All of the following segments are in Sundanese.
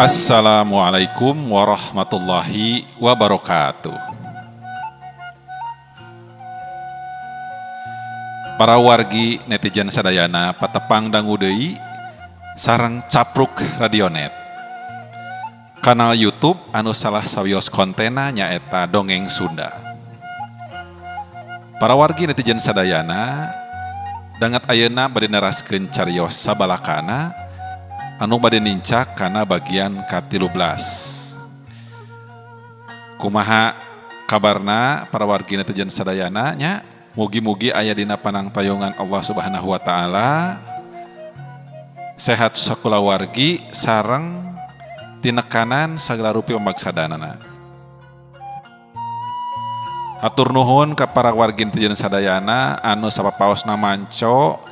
Assalamualaikum warahmatullahi wabarakatuh. Para wargi netizen sadayana patepang dangu deui sareng Capruk Radionet. Kanal YouTube anu salah sawios kontena nyaeta Dongeng Sunda. Para wargi netizen sadayana danget ayeuna bade neraskeun carios sabalakana anu bade nincak kana bagian ka-13. Kumaha kabarna para wargi netizen sadayana nya? Mugi-mugi aya dina panangtayongan Allah Subhanahu wa taala. Sehat sakulawargi sareng tinekanan sagala rupi pamagsadanana. Hatur nuhun ka para wargi netizen sadayana anu sapapaosna manco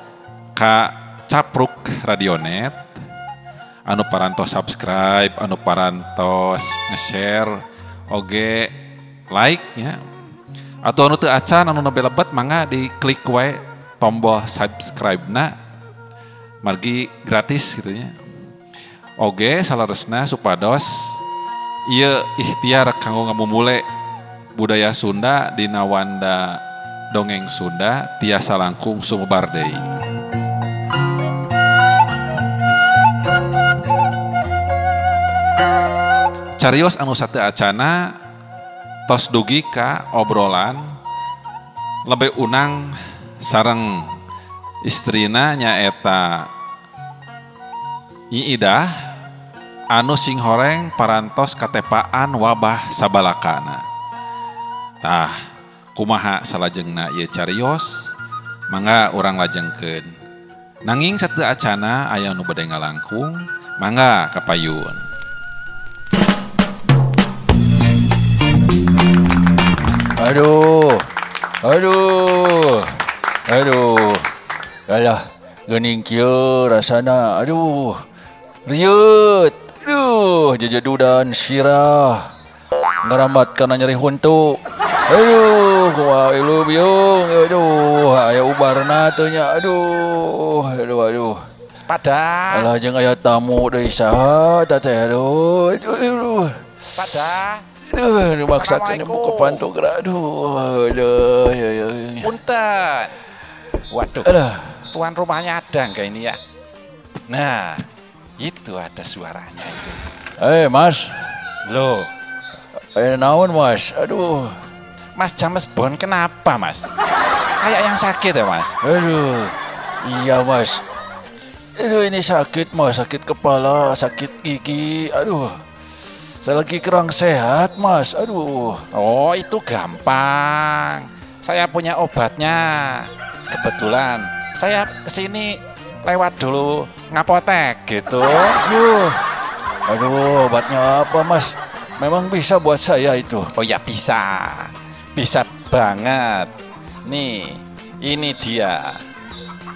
ka Capruk Radionet. Anu parantos subscribe, anu parantos nge-share, oge like nya. Atau anu teu acan anu nembe lebet mangga diklik wae tombol subscribe na margi gratis gitu nya. Oge salaresna supados ieu ikhtiar kanggo ngamumule budaya Sunda dina wanda dongeng Sunda tiasa langkung sumebar deui. Carios anu sateu acana tos dugi ka obrolan lebih unang sareng istrina nyaeta Nyi Idah anu sing horeng parantos katepaan wabah sabalakana. Tah kumaha salajengna ieu carios mangga urang lajengkeun. Nanging sateu acana aya nu bade ngalangkung mangga kapayun. Aduh, aduh, aduh, alah, geuning kieu rasana, aduh, rieut, aduh, jejedudan sirah, ngarambat kana nyeri huntu, aduh, kumaha ilu biung, aduh, aya ubarna teu nya, aduh, aduh, aduh. Sepada. Alah jeung aya tamu deui saha teh, aduh, aduh, aduh. Sepada. Aduh, dimaksakan buka pantu gerak. Aduh, aduh, ya, ya. Punten. Waduh. Aduh. Tuan rumahnya ada enggak ini ya? Nah, itu ada suaranya itu. Mas. Loh. Naon, Mas? Aduh. Mas James Bond kenapa, Mas? Kayak yang sakit ya, Mas? Aduh. Iya, Mas. Aduh, ini sakit, Mas. Sakit kepala, sakit gigi. Aduh. Saya lagi kurang sehat, Mas. Aduh. Oh, itu gampang. Saya punya obatnya. Kebetulan saya kesini lewat dulu ngapotek gitu. Aduh. Aduh, obatnya apa, Mas? Memang bisa buat saya itu? Oh ya bisa. Bisa banget. Nih, ini dia.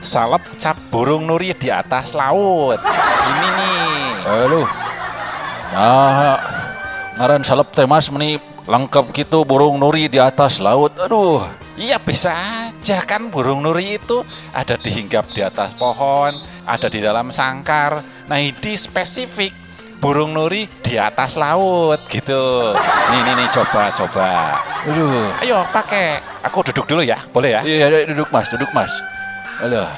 Salep cap burung nuri di atas laut. Ini nih. Aduh. Nah, ngaran salep teh Mas meni lengkap gitu burung nuri di atas laut. Aduh. Iya bisa aja kan burung nuri itu ada dihinggap di atas pohon, ada di dalam sangkar. Nah ini spesifik burung nuri di atas laut gitu. Nih nih nih coba coba. Aduh. Ayo pakai. Aku duduk dulu ya, boleh ya? Iya duduk Mas, duduk Mas. Aduh.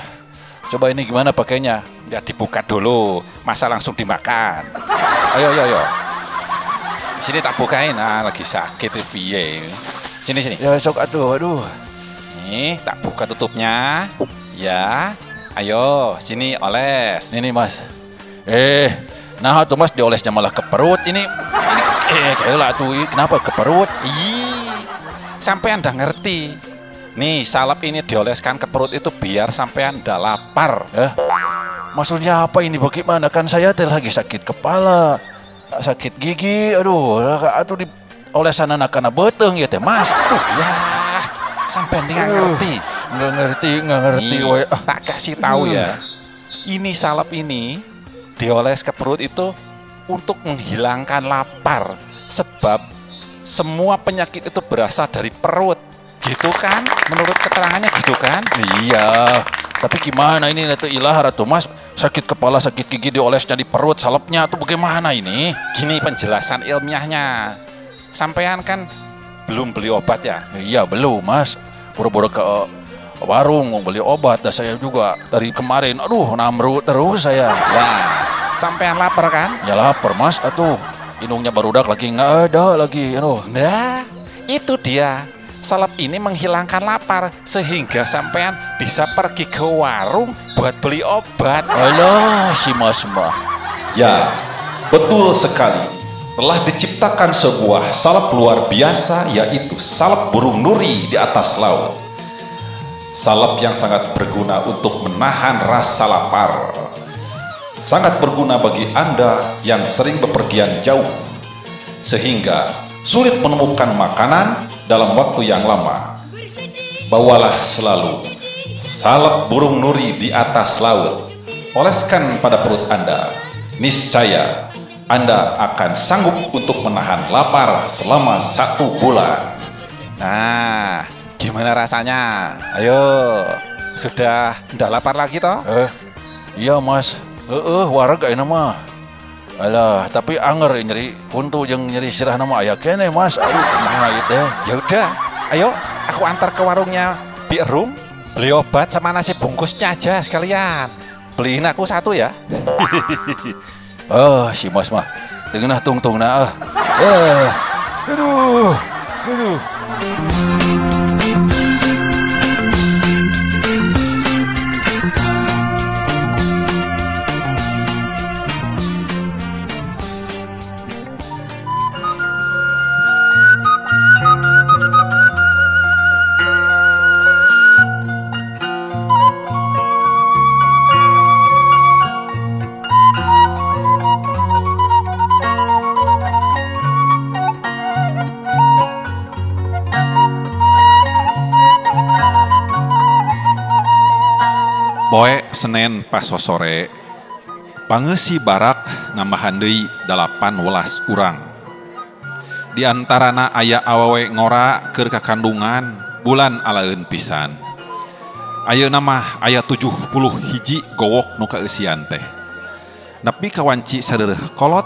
Coba ini gimana pakainya? Ya dibuka dulu, masa langsung dimakan. Ayo, ayo, ayo. Sini tak bukain, ah lagi sakit piye. Sini, sini. Ya sok atuh, aduh. Nih, tak buka tutupnya. Ya. Ayo, sini oles. Ini Mas. Nah tuh Mas diolesnya malah ke perut ini. Ini kayak tuh, kenapa ke perut? Ih, sampai Anda ngerti. Nih, salep ini dioleskan ke perut itu biar sampean ndak lapar. Maksudnya apa ini? Bagaimana? Kan saya lagi sakit kepala, sakit gigi, aduh, aduh di olesan anak karena beteng ya teh Mas. Aduh, ya, sampean nggak ngerti. Nggak ngerti, nggak ngerti. Nih, tak kasih tahu ya. Ini salep ini dioles ke perut itu untuk menghilangkan lapar. Sebab semua penyakit itu berasal dari perut. Gitu kan? Menurut keterangannya gitu kan? Iya. Tapi gimana ini Ratu Ilah Ratu Mas? Sakit kepala, sakit gigi diolesnya di perut, salepnya atau bagaimana ini? Gini penjelasan ilmiahnya. Sampean kan belum beli obat ya? Iya belum mas. Buru-buru ke warung mau beli obat. Dan saya juga dari kemarin, aduh namru terus saya. Lah, sampean lapar kan? Ya lapar mas, atuh. Indungnya barudak lagi nggak ada lagi. Aduh. Nah, itu dia. Salep ini menghilangkan lapar sehingga sampean bisa pergi ke warung buat beli obat. Alah, si mas mah. Ya, betul sekali. Telah diciptakan sebuah salep luar biasa, yaitu salep burung nuri di atas laut. Salep yang sangat berguna untuk menahan rasa lapar. Sangat berguna bagi Anda yang sering bepergian jauh, sehingga sulit menemukan makanan dalam waktu yang lama. Bawalah selalu salep burung nuri di atas laut. Oleskan pada perut Anda. Niscaya Anda akan sanggup untuk menahan lapar selama 1 bulan. Nah, gimana rasanya? Ayo, sudah ndak lapar lagi toh? Iya mas. Wareg ayeuna mah. Alah, tapi anger nyeri puntu jeung nyeri sirah nama aya keneh mas. Aduh, kumaha ieu teh? Ya udah, ayo aku antar ke warungnya Bi Rum, beli obat sama nasi bungkusnya aja sekalian. Beliin aku 1 ya. Oh, si mas mah teu ngeunah tungtungna ah. Aduh. Aduh. Poe Senen pasosore, pangeusi barak nambahan deui 18 urang. Di antarana aya awewe ngora keur kakandungan bulan alaeun pisan. Ayeuna mah aya 70 hiji gowok nu kaeusian teh. Nepi ka wanci sadeureuh kolot,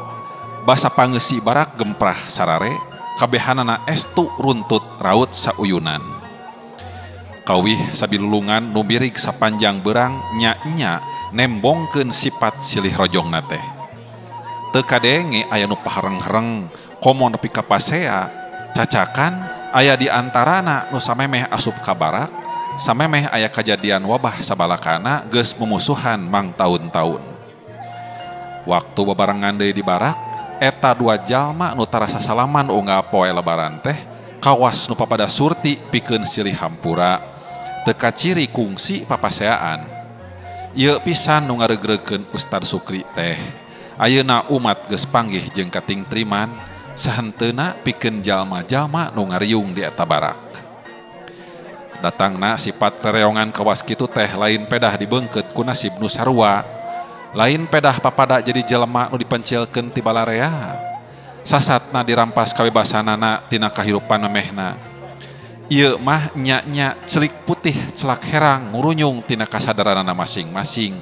basa pangeusi barak gemprah sarare, kabehanana estu runtut raut sauyunan. Kawih sabilulungan nu mirig sapanjang berang nya-nya nembongkeun sifat silih rojongna teh. Teu kadenge aya nu pahareng-hereng komo nepi ka pasea, cacakan aya di antarana nu samemeh asup ka barak, samemeh aya kajadian wabah sabalakana geus mumusuhan mang taun-taun. Waktu babarengan deui di barak, eta dua jalma nu tarasa salaman unggal poe lebaran teh kawas nu papada surti pikeun silih hampura. Teu kaciri kungsi papaseaan. Ieu pisan nu ngareugreugkeun Ustad Sukri teh. Ayeuna umat geus panggih jeung katingtriman sahenteuna pikeun jalma-jalma nu ngariung di eta barak. Datangna sifat rereongan kawas kitu teh lain pedah dibeungkeut ku nasib nu sarua. Lain pedah papada jadi jelema nu dipencilkeun ti balarea. Sasatna dirampas kabebasanana tina kahirupan memehna. Ieu mah nya-nya celik putih celak herang ngurunyung tina kasadaranana masing-masing.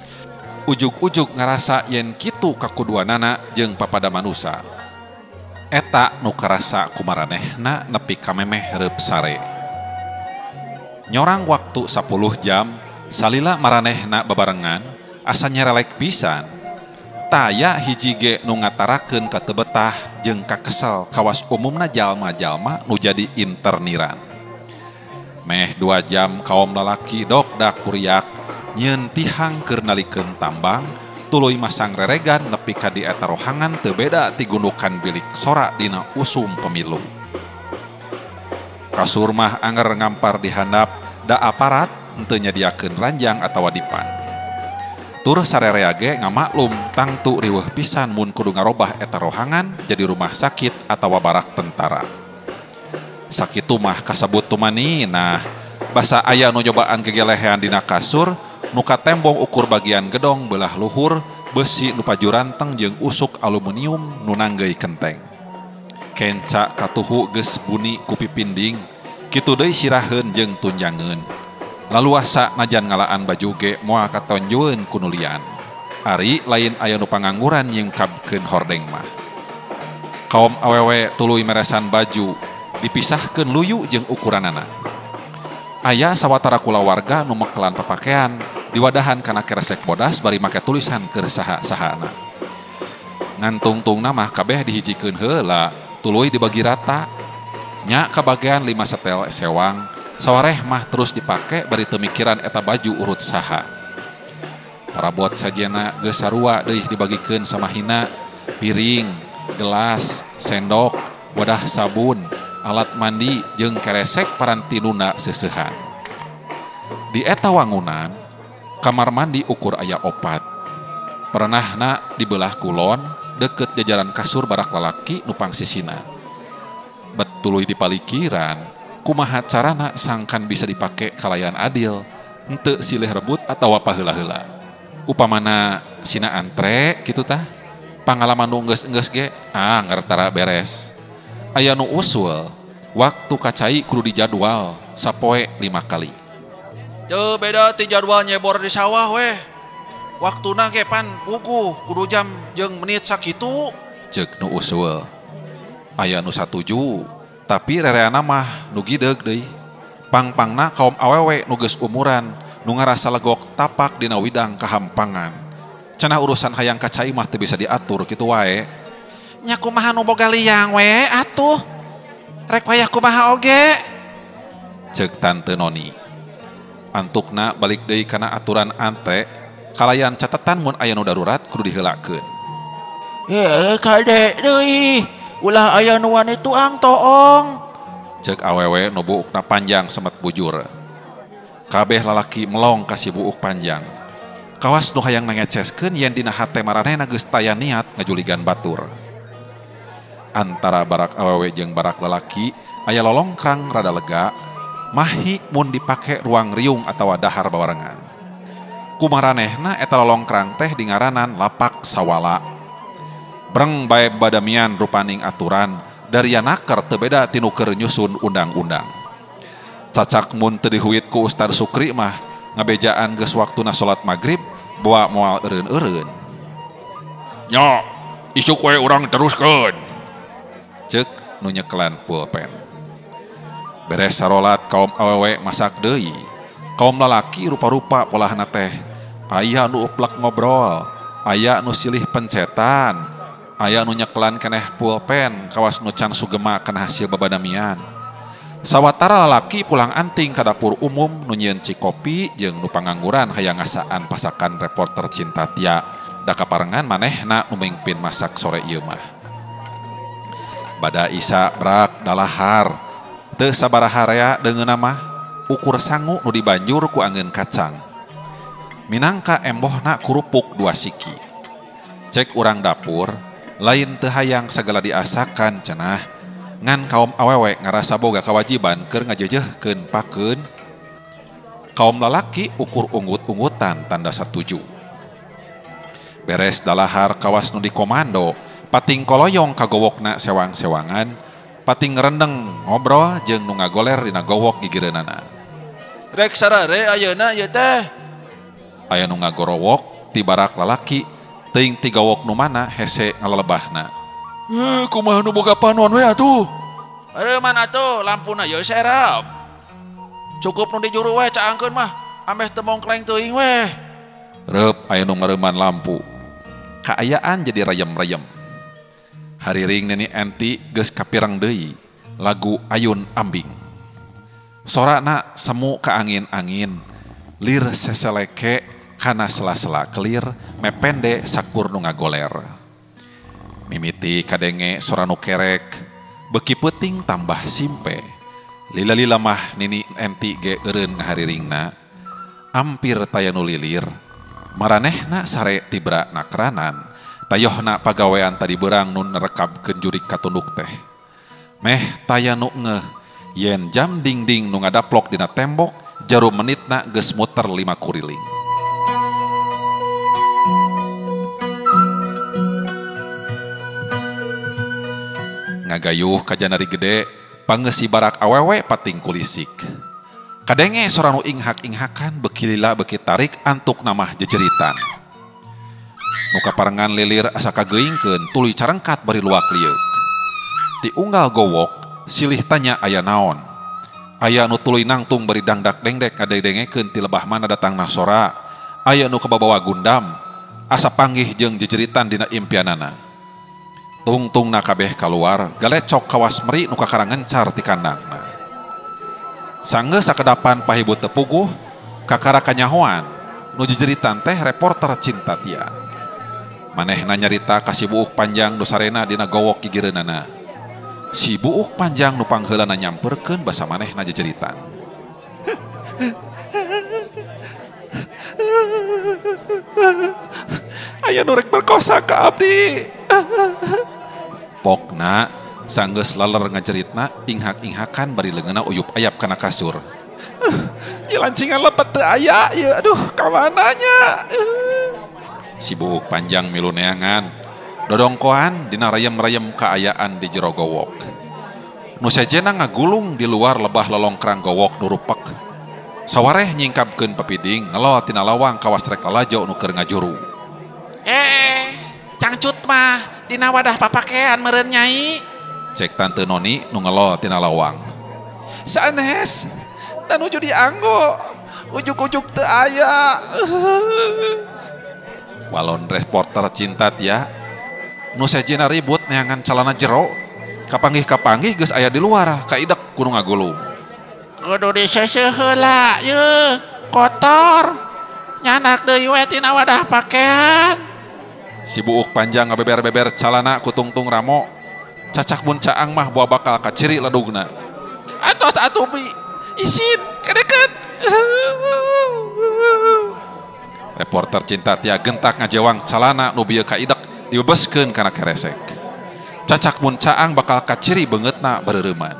Ujug-ujug ngarasa yen kitu kakuduanana jeung papada manusa. Eta nu karasa kumaranehna nepi ka memeh reup sare. Nyorang waktu 10 jam salila maranehna babarengan asa nyerelek pisan. Taya hiji ge nu ngatarakeun ka teu betah jeung kakesel kawas umumna jalma-jalma nu jadi interniran. Meh 2 jam kaum lalaki dokdak kuriak nyieun tihang keur nalikeun tambang tuluy masang reregan nepi ka di eta rohangan teu beda ti gundukan bilik sora dina usum pemilu. Kasur mah anger ngampar di handap da aparat henteu nyadiakeun ranjang atawa dipan. Tur sarerea ge ngamaklum tangtu riweuh pisan mun kudu ngarobah eta rohangan jadi rumah sakit atawa barak tentara. Sakitu mah kasebut tumani, nah basa aya nu nyobaan gegelehean dina kasur, nu katembong ukur bagian gedong belah luhur, besi nu pajuranteng jeung usuk aluminium nu nanggeuy kenteng. Kenca katuhu geus buni ku pipinding, kitu deui siraheun jeung tunjangeun. Laluasa najan ngalaan baju ge moal katonjoeun ku nulian. Ari lain aya nu pangangguran nyingkabkeun hordeng mah. Kaum awewe tuluy meresan baju dipisahkeun luyu jeung ukuranana. Aya sawatara kulawarga nu mekelan papakean diwadahan kana keresek bodas bari make tulisan keur saha-sahana. Ngantungtungna mah kabeh dihijikeun heula tuluy dibagi rata. Nya kabagean 5 setel sewang, sawareh mah terus dipake bari teu mikiran eta baju urut saha. Parabot sajena geus sarua deui dibagikeun samahina, piring, gelas, sendok, wadah sabun, alat mandi jeung keresek paranti nuna seuseuhan. Di eta wangunan, kamar mandi ukur aya 4. Perenahna di belah kulon deket jajaran kasur barak lalaki nu pangsisina. Bet tuluy dipalikiran, kumaha carana sangkan bisa dipake kalayan adil, henteu silih rebut atawa paheula-heula. Upamana sina antre kitu tah, pangalaman nu enggeus-enggeus ge ngertara beres. Aya nu usul, waktu kacai kudu dijadwal sapoe 5 kali. Teu beda ti jadwal nyebor di sawah weh. Waktuna ge pan puguh kudu jam jeung menit sakitu. Ceuk nu usul. Aya nu satuju, tapi rereana mah nu gideug deui. Pangpangna kaum awewe nu geus umuran, nu ngarasa legok tapak dina widang kahampangan. Cenah urusan hayang kacai mah teu bisa diatur kitu wae. Nya kumaha nu boga liang we atuh. Rek wayah kumaha oge. Ceuk Tante Noni. Antukna balik deui kana aturan antre, kalayan catatan mun aya nu darurat kudu diheulakeun. Kade deui. Ulah aya nu wani tuang toong. Ceuk awewe nu buukna panjang semet bujur. Kabeh lalaki melong ka si buuk panjang. Kawas nu hayang nangeceskeun yen dina hate maranehna geus taya niat ngajuligan batur. Antara barak awewe jeung barak lalaki aya lolongkrang rada lega, mahi mun dipake ruang riung atawa dahar babarengan. Kumaranehna eta lolongkrang teh dingaranan lapak sawala. Breng bae badamian rupaning aturan daria naker teu beda tinu keur nyusun undang-undang. Cacak mun teu dihuit ku Ustad Sukri mah ngabejaan geus waktuna salat magrib bawa moal eureun-eureun. Nya, isuk we urang teruskeun. Ceuk nu nyekelan pulpen. Beres sarolat kaum awewe masak deui. Kaum lalaki rupa-rupa polahna teh. Aya nu uplek ngobrol, aya nu silih pencetan, aya nu nyekelan keneh pulpen kawas nu can sugema kana hasil babadamian. Sawatara lalaki pulang anting ka dapur umum nu nyieun cikopi jeung nu pangangguran hayang ngasaan pasakan reporter Cinta Tia. Da kaparengan manehna nu mimpin masak sore ieu mah. Bada isa brak dalahar. Teu sabaraha rea deungeunna mah ukur sangu nu dibanjur ku angeun kacang. Minangka embohna kurupuk 2 siki. Cek urang dapur lain teu hayang sagala diasakan cenah. Ngan kaum awewe ngarasa boga kewajiban keur ngajejehkeun pakeun. Kaum lalaki ukur unggut-unggutan tanda satuju. Beres dalahar kawas nu dikomando, pating koloyong kagowokna sewang-sewangan, pating ngerendeng ngobrol jeung nu ngagoler dina gowok gigireunana. Rek sarare ayeuna ieu teh. Aya nu ngagorowok ti barak lalaki, teuing ti gowok nu mana hese ngalalebahna. Kumaha nu boga panon we atuh. Reuman atuh lampuna yeuh serap. Cukup nu di juru we caangkeun mah, ameh teu mongkleng teuing we. Reup aya nu mareuman lampu. Kaayaan jadi rayem-rayem. Hariring Nini Enti geus kapireng deui lagu Ayun Ambing. Sorana semu ka angin-angin, lir seseleke kana sela-sela kelir mepende sakur nu ngagoler. Mimiti kadenge sora nu kerek, beki peuting tambah simpe. Lila-lila mah Nini Enti ge eureun ngahariringna, ampir taya nu lilir. Maranehna sare tibra nakranan, tayohna pagawean tadi berang nu nerekabkeun jurik katunduk teh. Meh taya nu ngeh, yen jam dingding nu ngadaplok dina tembok, jarum menitna geus muter 5 kuriling. Ngagayuh ka janari gede, pangeusi barak awewe pating kulisik. Kadenge sora nu inghak-inghakan beki lila beki tarik antuk namah jejeritan. Nu kaparengan lilir asa kageuingkeun tuluy carengkat bari luak lieuk. Ti unggal gowok silih tanya aya naon. Aya nu tuluy nangtung bari dangdak dengdek ngadedengekeun ti lebah mana datangna sora. Aya nu kababawa gundam asa panggih jeung jejeritan dina impianana. Tungtungna kabeh kaluar galecok kawas meri nu kakara ngencar ti kandangna. Sanggeus sakedapan pahibut teu puguh kakara kanyahoan nu jejeritan teh reporter Cinta Tia. Manehna nyarita ka si buuk panjang nu sarena dina gowok gigireunana. Si buuk panjang nu pangheulana nyamperkeun basa manehna jejeritan. Aya nu rek merkosa ka abdi. Pokna sanggeus laler ngajeritna inghak-inghakan bari leungeunna uyup ayap kana kasur. Ieu lancingan lepet teu aya ieu, aduh ka mana nya. Si buuk panjang milu neangan dodongkoan dina rayem-rayem kaayaan di jero gowok. Nu sejenna ngagulung di luar lebah lolongkrang gowok nu rupek. Sawareh nyingkapkeun pepiding ngelo tina lawang kawas rek lalajo nu keur ngajuru. Cangcut mah dina wadah papakean meureun nyai. Cek tante Noni nu ngelo tina lawang. Sanes dan nuju dianggo ujug-ujug teu aya. Walon reporter Cinta Tia nu sejenna ribut neangan calana jero kapanggih-kapanggih geus aya di luar kaidek kudu ngagulung. Kudu diseseuh heula yeuh kotor nyanak deui we tina wadah pakean. Si buuk panjang ngabeber-beber calana ku tungtung ramo cacak mun caang mah buah bakal kaciri ledugna. Atos atuh bi isin kedeket. Reporter Cinta Tia gentak ngajewang calana nu bieu kaidek dibebeskeun kana keresek. Cacak mun caang bakal kaciri beungeutna bareureman.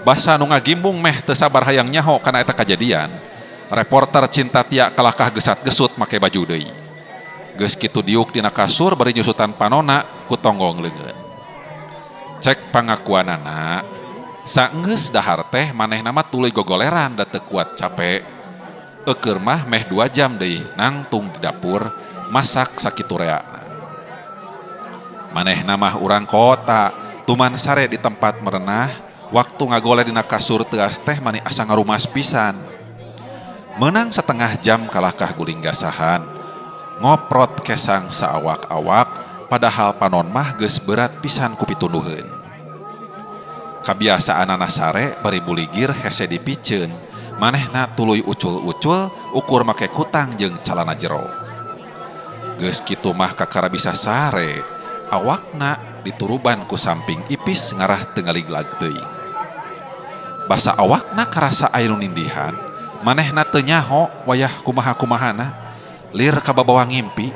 Basa nu ngagimbung meh teu sabar hayang nyaho kana eta kajadian. Reporter Cinta Tia kalakah gesat-gesut make baju deui. Geus kitu diuk dina kasur bari nyusutan panona ku tonggong leungeun. Cek pangakuanana, saenggeus dahar teh manehna mah tuluy gogoleran da teu kuat capek. Eukeur mah meh 2 jam deui nangtung di dapur masak sakitu reana. Manehna mah urang kota, tuman sare di tempat merenah, waktu ngagole dina kasur teuas teh mani asa ngarumas pisan. Menang setengah jam kalakah guling gasahan, ngoprot kesang saawak-awak, padahal panon mah geus berat pisan ku pitunduheun. Kabiasaanana sare bari buligir hese dipiceun, manehna tuluy ucul-ucul ukur make kutang jeung calana jero. Geus kitu mah kakara bisa sare, awakna dituruban ku samping ipis ngarah teu ngaliglag teuing. Basa awakna karasa aya nu nindihan, manehna teu nyaho wayah kumaha-kumahana, lir kababawa ngimpi.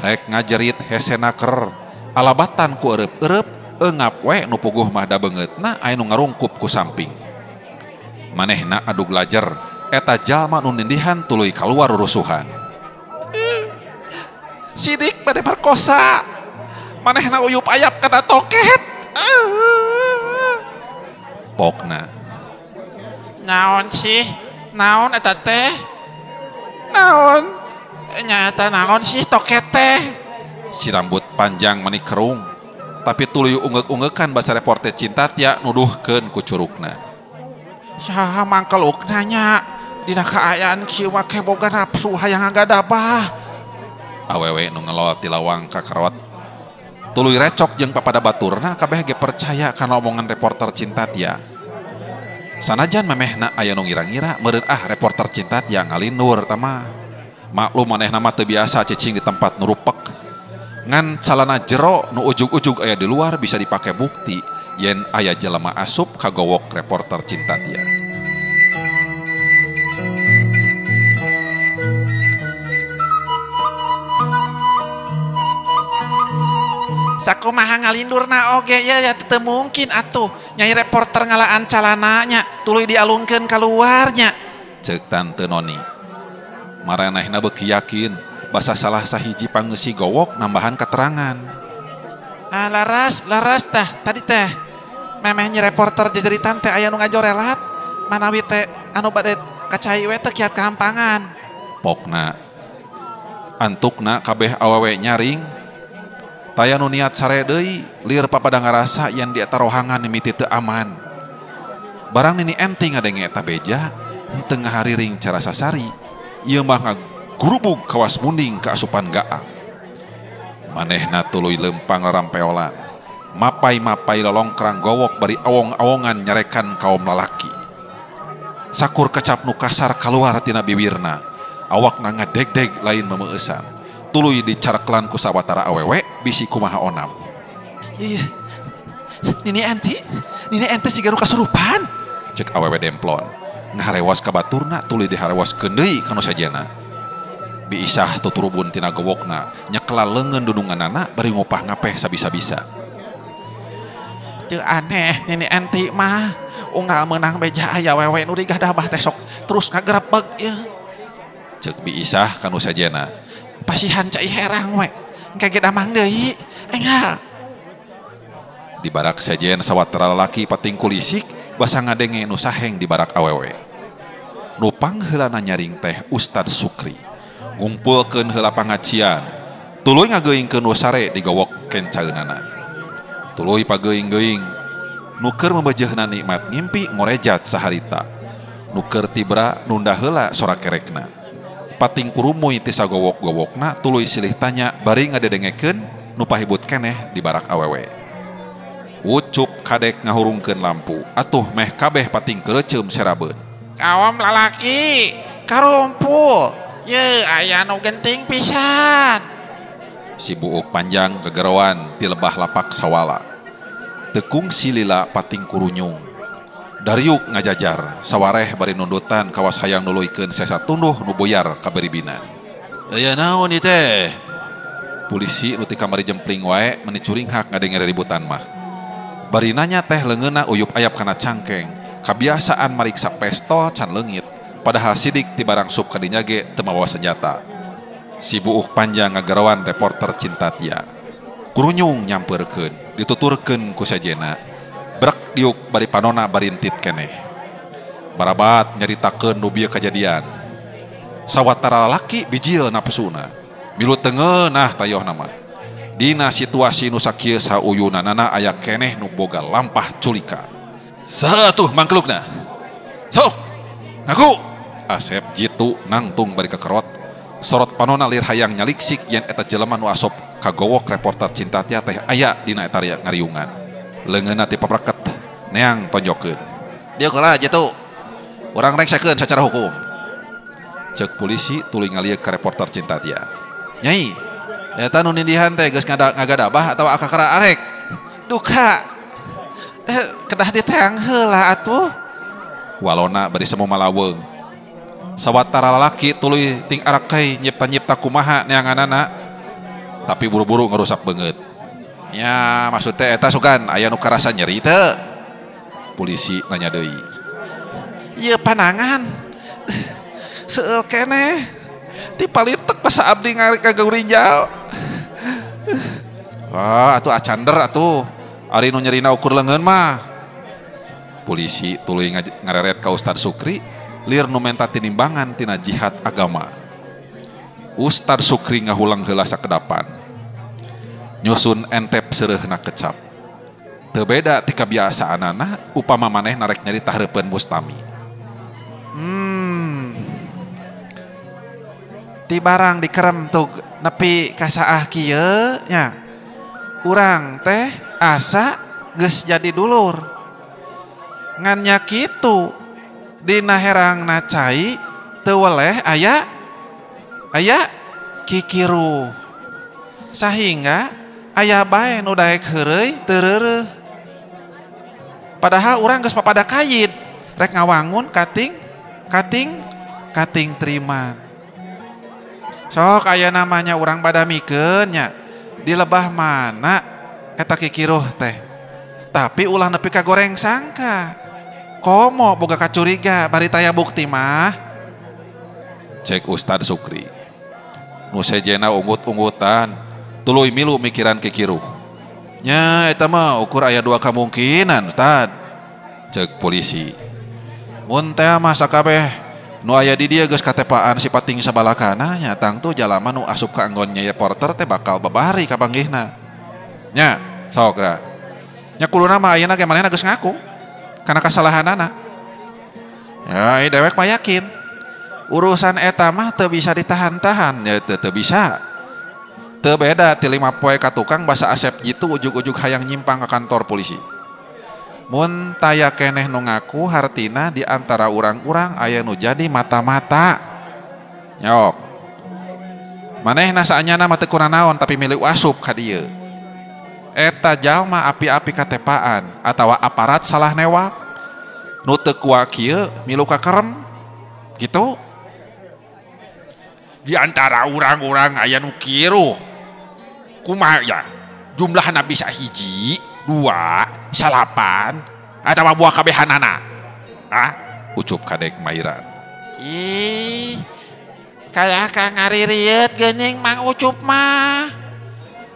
Rek ngajerit hese naker, alabatan ku eureub-eureub, eungap we nu puguh mah da beungeutna aya nu ngarungkup ku samping. Manehna adug lajer, eta jalma nu nindihan tuluy kaluar rurusuhan. Sidik bade merkosa, manehna uyup ayap kana toket. Pokna. Naon sih? Naon eta teh? Naon? Nyata naon sih toket teh? Si rambut panjang mani kerung, tapi tuluy ungeuk-ungeukan basa reporter Cinta Tia nuduhkeun ku curugna. Saha mangkelukna nya dina kaayaan kieu mah boga nafsu hayang ngagadabah. Awewe nu ngelol ti lawang ka karot tuluy recok jeung papada baturna kabeh ge percaya kana omongan reporter Cinta Tia. Sanajan memehna aya nu ngira-ngira meureun ah reporter Cinta Tia ngalindur tah mah. Maklum manehna mah teu biasa cicing di tempat nu rupek. Ngan calana jero nu ujug-ujug aya di luar bisa dipake bukti yen aya jelema asup kagowok reporter Cinta Tia. Sakumaha ngalindurna oge ya ya teu mungkin atuh nyai reporter ngalaan calananya tuluy dialungkeun kaluarnya. Ceuk Tante Noni. Maranehna beuki yakin basa salah sahiji pangeusi gowok nambahan keterangan. Ah laras laras tah tadi teh memeh nyi reporter jejeritan teh aya nu ngajorelat manawi teh anu bade kacai we teh kiat kahampangan. Pokna. Antukna kabeh awewe nyaring. Taya nu niat sare deui, lir papada ngarasa yen di eta rohangan mimiti teu aman. Barang Nini Enti ngadenge eta beja, henteu ngahariring cara sasari. Ieu mah ngagurubug kawas munding kaasupan gaang. Manehna tuluy lempang rarampeolan. Mapai-mapai lolongkrang gowok bari awong-awongan nyarekan kaum lalaki. Sakur kecap nu kasar kaluar tina biwirna. Awakna ngadegdeg lain memeueusan. Tuluy dicareklan ku sawatara awewe bisi kumaha onam. Iya. Nini Enti siga nu kasurupan. Cek awewe demplon. Ngaharewas ka baturna tuluy diharewaskeun deui ka nu sejenna. Bi Isah tuturubun tina gowokna, nyekela leungeun dununganana bari ngupah ngapeh sabisa-bisa. Teu aneh Nini Enti mah unggal meunang beja aya wewe nu digadabah teh sok terus ngagerebeg ieu. Cek Bi Isah ka nu sejenna. Pasihan cai herang we engke ge damang deui enggal. Di barak sejen sawatara lalaki pating kulisik basa ngadenge nu saheng di barak awewe. Nu pangheulana nyaring teh Ustad Sukri. Ngumpulkeun heula pangajian, tuluy ngageuingkeun nu sare di gowok kencaeunana. Tuluy pageuing-geuing, nu keur membejehna nikmat ngimpi ngorejat saharita. Nu keur tibra nunda heula sora kerekna. Pating kurumuy ti sagowok-gowokna tuluy silih tanya bari ngadedengekeun nu pahibut keneh di barak awewe. Ucup kadek ngahurungkeun lampu, atuh meh kabeh pating keureuceum serabeun. Kaum lalaki karumpul. Ye aya nu genting pisan. Si buuk panjang gegeroan ti lebah lapak sawala. Teu kungsi lila pating kurunyung. Dariuk ngajajar, sawareh bari nundutan kawas hayang nuluykeun sesa tunduh nu boyar ka beribinan. Aya naon ieu teh? Polisi nu ti kamari jempling wae meuni curinghak ngadenge ributan mah. Bari nanya teh leungeunna uyup ayap kana cangkeng, kabiasaan mariksa pestol can leungit. Padahal sidik ti barang sup kadinya ge teu mawa senjata. Si buuk panjang ngageroan reporter Cinta Tia. Kurunyung nyampeurkeun, dituturkeun ku sejenna. Brek diuk bari panona barintit keneh. Barabat nyaritakeun nu bieu kajadian. Sawatara lalaki bijil napsuna. Milu teu ngeunah tayohna mah. Dina situasi nu sakieu sauyunanana aya keneh nu boga lampah culika. Saha atuh mangkelukna? Sok, ngaku. Asep jitu nangtung bari kekerot. Sorot panona lir hayang nyaliksik yen eta jelema nu asop kagowok reporter Cinta Tia teh aya dina eta ngariungan. Leungeunna ti papreket neang tonjokeun. Dieu heula jitu. Urang rengsekeun secara hukum. Cek polisi tuluy ngalieuk ka reporter Cinta Tia. Nyai, eta nu nindihan teh geus ngagadabah atawa akakara arek? Duka. Kedah diteang heula atuh. Walona bari semu malaweung. Sawatara lalaki tuluy ting arakai nyipta-nyipta kumaha neanganana, tapi buru-buru ngerusak beungeut. Ya maksud teh eta sugan aya nu karasa nyeri teu? Polisi nanya deui. Ieu panangan seueul keneh ti palitek basa abdi ngagaurinjal. Wah, atuh acander atuh. Ari nu nyerina ukur leungeun mah. Polisi tuluy ngareret ka Ustad Sukri lir nu menta tinimbangan tina jihad agama. Ustad Sukri ngahulang heula sakedapan. Nyusun entep seureuhna kecap. Teu beda ti kabiasaanana upama manehna rek nyarita hareupeun mustami. Ti barang dikerem tug nepi ka saah kieu nya. Urang teh asa geus jadi dulur. Ngan nya kitu dina herangna cai teu weleh aya kikiruh. Sahingga aya bae nu daek heureuy teu reureuh. Padahal urang geus papada kayid rek ngawangun kating kating kating triman. Sok aya namanya urang badamikeun nya di lebah mana eta kikiruh teh. Tapi ulah nepi ka goreng sangka. Komo boga kacuriga bari taya bukti mah. Cek Ustad Sukri. Nu sejena ungut-ungutan tuluy milu mikiran kikiruh. Nya eta mah ukur aya dua kemungkinan Ustad. Cek polisi. Mun teh mah sakabeh Nu aya di dieu geus katepaan si pating sabalakana nya tangtu jalama nu asup ka anggon Nyai reporter teh bakal babari kapanggihna. Nya, sok ra. Nya kuduna mah ayeuna ge manehna geus ngaku kana kasalahanana. Ya, dewek mah yakin. Urusan eta mah teu bisa ditahan-tahan, ya teu bisa. Teu beda ti 5 poe ka tukang basa Asep jitu ujug-ujug hayang nyimpang ka kantor polisi. Mun taya keneh nu ngaku hartina di antara urang-urang aya nu jadi mata-mata. Nyok. Manehna saanyana mah teu kunanaon tapi milik asup ka dieu. Eta jalma api-api katepaan atawa aparat salah newak. Nu teu kuat kieu milu kakerem gitu. Di antara urang-urang aya nu kiruh. Kumaha ya? Jumlahna bisa 1, 2, 9 atawa buah kabehanana. Ah, Ucup kadek Mairan. Ih, kayak kang ngaririet geuning Mang Ucup mah.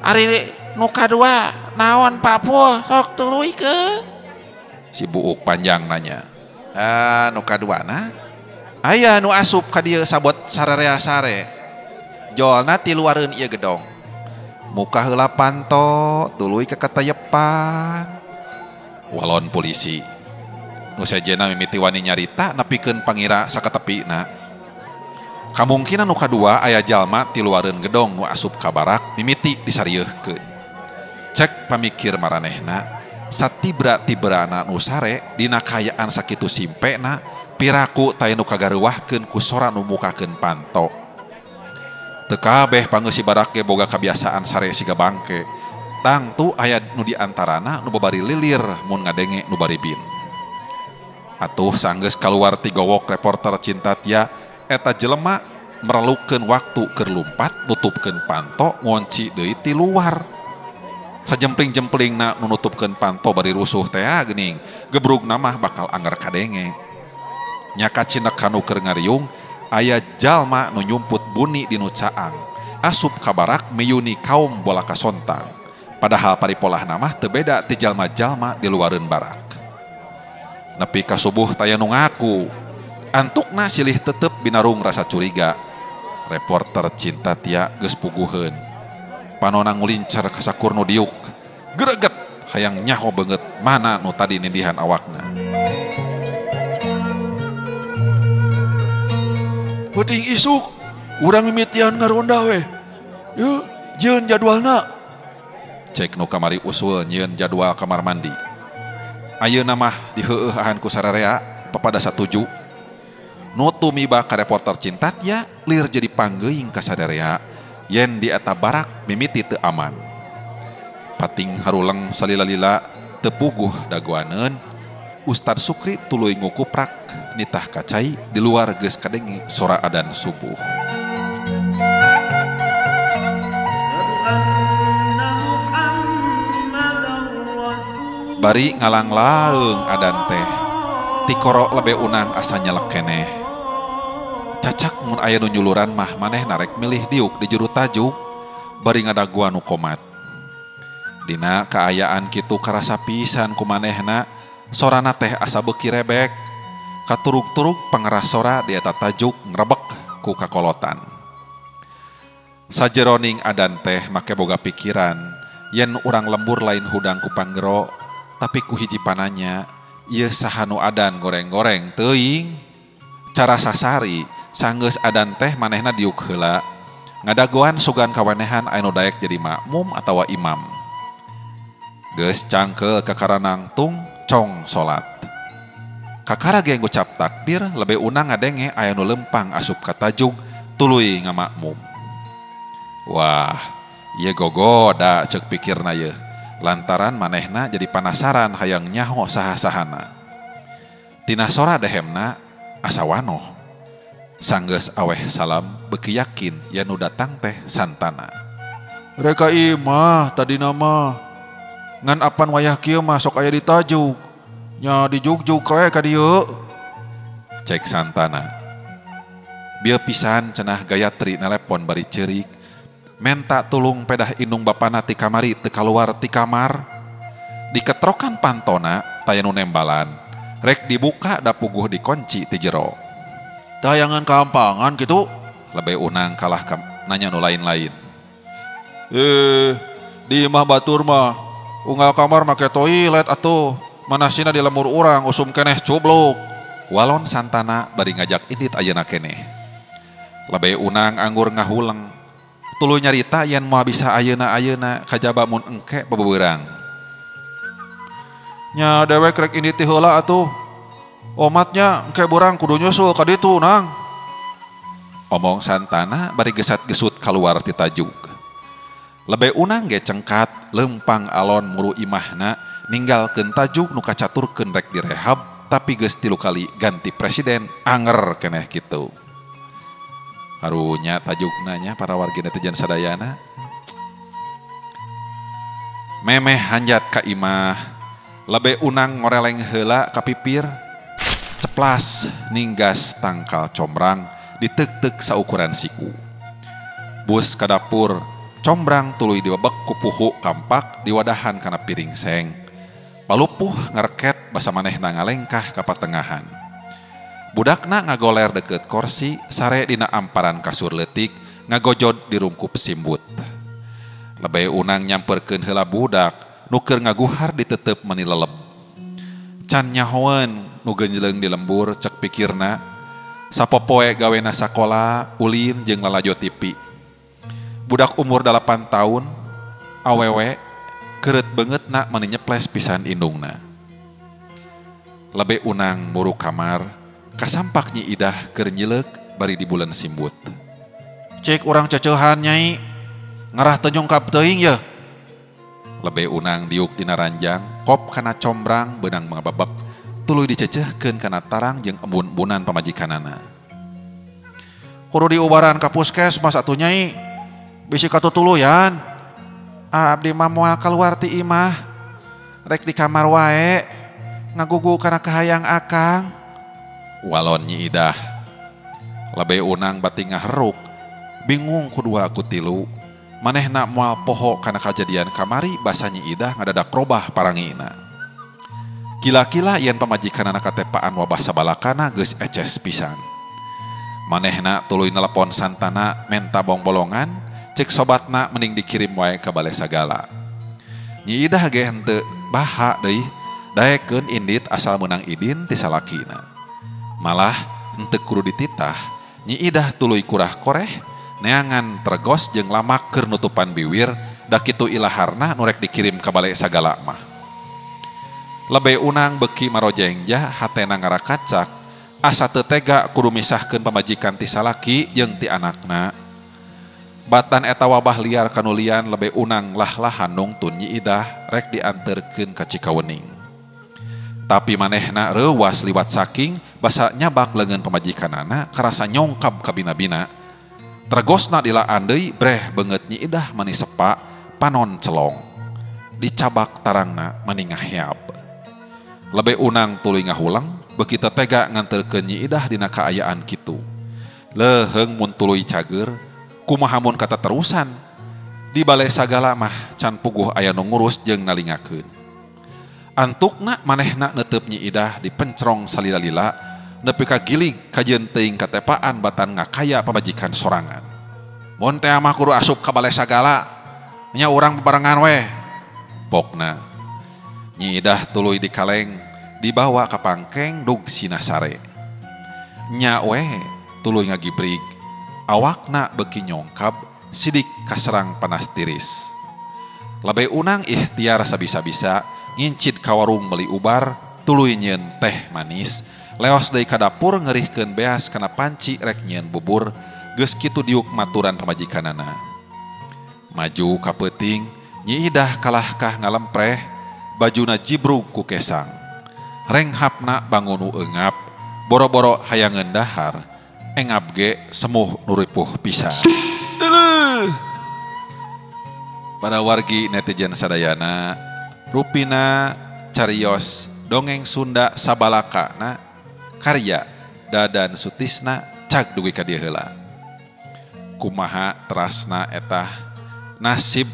Ari nu kadua naon Pak Pul sok tuluykeun. Si buuk panjang nanya. Nu kaduana aya nu asup ka dieu sabot sararea sare. Jolna ti luareun ieu gedong. Muka heula panto tuluy kekatayepan. Walon polisi. Nu sejena mimiti wani nyarita nepikeun pangira sakatepina. Kamungkinan nu kadua aya jalma ti luareun gedong nu asup ka barak mimiti disarieuhkeun. Cek pamikir maranehna satibra-tibrana nu sare dina kaayaan sakitu simpena piraku taya nu kagareuwahkeun ku sora nu mukakeun panto. Teu kabeh pangeusi barak ge boga kabiasaan sare siga bangke. Tangtu aya nu di antarana nu babari lilir mun ngadenge nu bari bin. Atuh sanggeus kaluar ti gowok reporter Cinta Tia eta jelema merelukeun waktu keur lumpat nutupkeun panto ngonci deui ti luar. Sajempling-jemplingna nu nutupkeun panto bari rusuh teh geuning gebrugna mah bakal anggar kadenge. Nya kacinek kanu keur ngariung aya jalma nu nyumput buni di nu caang asup ka barak miyuni kaum bola kasontang. Padahal paripolahna mah teu beda ti jalma-jalma di luareun barak. Nepi ka subuh taya nu ngaku. Antukna silih tetep binarung rasa curiga. Reporter Cinta Tia geus puguheun. Panona ngulincar ka sakur nu diuk. Greget hayang nyaho beungeut mana nu tadi nindihan awakna. Peuting isuk urang mimitian ngaronda we. Yeuh, jieun jadwalna. Cek nu kamari usul nyieun jadwal kamar mandi. Ayeuna mah diheueuhan ku sararea papada satuju. Nu tumiba ka reporter Cinta Tia lir jadi panggeuing ka sadarea yen di eta barak mimiti teu aman. Pating haruleng salila-lila teu puguh dagoaneun. Ustad Sukri tuluy ngukuprak nitah kacai di luar geus kadenge sora adan subuh. Bari ngalang-laeung adan teh tikoro lebe unang asa nyelek keneh. Cacak mun aya nu nyuluran mah maneh narek milih diuk di juru tajuk bari ngadaguan nu komat. Dina kaayaan kitu karasa pisan ku manehna sorana teh asa beuki rebek. Katurug-turug pangeras sora di eta tajuk ngrebek ku kakolotan. Sajeroning adan teh make boga pikiran yen urang lembur lain hudang ku panggero tapi ku hiji pananya ieu saha nu adan goreng-goreng teuing. Cara sasari sanggeus adan teh manehna diuk heula ngadagoan sugan kawanehan anu daek jadi makmum atawa imam. Geus cangkeul kakara nangtung cong salat. Kakara ge ngucap takbir lebe unang ngadenge aya nu lempang asup ka tajug tuluy ngamakmum. Wah, ieu gogoda ceuk pikirna yeuh. Lantaran manehna jadi panasaran hayang nyaho saha-sahana. Tina sora dehemna asa wanoh. Sanggeus aweh salam beuki yakin yen nu datang teh santana. Reka imah tadina mah ngan apan wayah kieu mah sok aya di tajuk. Nya dijugjug we ka dieu. Cek santana. Bieu pisan cenah Gayatri nelepon bari ceurik. Menta tulung pedah indung bapana ti kamari teu kaluar ti kamar. Diketrokan pantona taya nu nembalan. Rek dibuka da puguh dikunci ti jero. Teu hayangeun kaampangan kitu? Lebih unang kalah ka nanya nu lain-lain. Di imah batur mah unggal kamar make toilet atuh. Manasina di lemur urang usum keneh cubluk. Walon Santana bari ngajak indit ayeuna keneh. Lebih unang anggur ngahuleng. Tuluy nyarita yen moal bisa ayeuna-ayeuna kajaba mun engke bebeurang. Nya dewek rek indit ti heula atuh. Omatnya engke beurang kudu nyusul ka ditu nang. Omong Santana bari gesat-gesut kaluar ti tajuk. Lebe unang ge cengkat lempang alon muru imahna ninggalkeun tajuk nu kacaturkeun rek direhab tapi geus 3 kali ganti presiden anger keneh kitu. Karunya tajukna nya para wargi netizen sadayana. Memeh hanjat ka imah, lebe unang ngoreleng heula ka pipir, ceplas ninggas tangkal combrang ditek-tek saukuran siku. Bus ka dapur, combrang tuluy dibebek ku puhu kampak diwadahan kana piring seng. Palupuh ngerket basa manehna ngalengkah ka patengahan. Budakna ngagoler deket korsi, sare dina amparan kasur leutik, ngagojod dirungkup simbut. Lebeh unang nyamperkeun heula budak, nu keur ngaguhar ditetep meni leleb. Can nyahoeun nu geunjleung di lembur cek pikirna, sapopoe gawena sakola, ulin jeung lalajo TV. Budak umur 8 tahun, awewe, keureut beungeutna meni nyeples pisan indungna. Lebeh unang muru kamar, kasampak Nyi Idah keur nyileuk bari di bulan simbut. Cek urang ceceuhan nyai, ngarah teu nyungkap teuing yeuh. Lebeh unang diuk dina ranjang, kop kana combrang beunang mangabebek, tuluy dicecehkeun kana tarang jeung embun-embunan pamajikanana. Kudu diubaran ka puskesmas atuh nyai, bisi katutuluyan. Abdi mah moal kaluar ti imah, rek di kamar wae, ngagugu kana kahayang akang. Walon Nyi Idah. Lebeh unang bati ngaheruk, bingung ku dua ku tilu. Manehna moal poho kana kajadian kamari basa Nyi Idah ngadadak robah parangina. Kila-kila yen pamajikanana katepaan wabah sabalakana geus eces pisan. Manehna tuluy nelepon Santana menta bongbolongan, cek sobatna mending dikirim wae ka bale sagala. Nyi Idah ge henteu baha deui, daekeun indit asal meunang idin ti salakina. Malah henteu kudu dititah, Nyi Idah tuluy kurah koreh, neangan tergos jeung lamak keur nutupan biwir, da kitu ilaharna nu rek dikirim ka bale sagala mah. Lebeh unang beuki marojengjah hatena ngarakacak, asa teu tega kudu misahkeun pamajikan ti salaki jeung ti anakna. Batan eta wabah liar kanulian lebeh unang lah-lahan nungtun Nyi Idah rek dianterkeun ka Cikawening. Tapi manehna reuwas liwat saking basa nyabak leungeun pamajikanana karasa nyongkab ka bina-bina. Tergosna dilaan deui breh beungeut Nyi Idah mani sepa panon celong. Dicabak tarangna mani ngaheab. Lebeh unang tuluy ngahuleng beuki teu tega nganterkeun Nyi Idah dina kaayaan kitu. Leuheung mun tuluy cager kumaha mun kataterusan. Di bale sagala mah can puguh aya nu ngurus jeung nalingakeun. Antukna manehna netep Nyi Idah dipencrong salila-lila nepi ka gilig kajeun teuing katepaan batan ngakaya pamajikan sorangan. Mun teh mah kudu asup ka bale sagala, nya urang bebarengan weh. Pokna Nyi Idah tuluy dikaleng dibawa ka pangkeng dug sinasare. Nya weh tuluy ngagibrig, awakna beuki nyongkab sidik kaserang panas tiris. Lebeh unang ikhtiar sabisa-bisa ngincid ka warung meuli ubar, tuluy nyieun teh manis, leos deui ka dapur ngerihkeun beas kana panci rek nyieun bubur, geus kitu diuk maturan pamajikanana. Maju ka peuting, Nyi Idah kalahkah ngalempreh, bajuna jibrug ku kesang. Renghapna bangunu eungap, boro-boro hayangeun dahar, engap ge semuh nu ripuh pisan. Para wargi netizen sadayana, rupina carios dongeng Sunda sabalakana karya Dadan Sutisna cag dugi ka dieu heula. Kumaha terasna etah nasib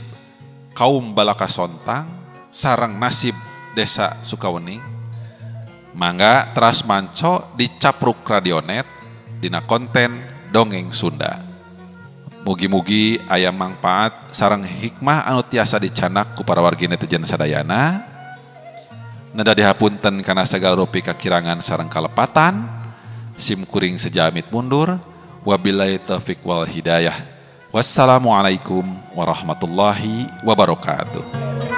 kaum Balaka Sontang sareng nasib desa Sukawening. Mangga teras manco di Capruk Radionet dina konten dongeng Sunda. Mugi-mugi aya mangpaat sareng hikmah anu tiasa dicanak ku para wargi netizen sadayana. Neda dihapunten kana sagala rupi kakirangan sareng kalepatan. Sim kuring sejamit mundur. Wabillahi taufik wal hidayah. Wassalamualaikum warahmatullahi wabarakatuh.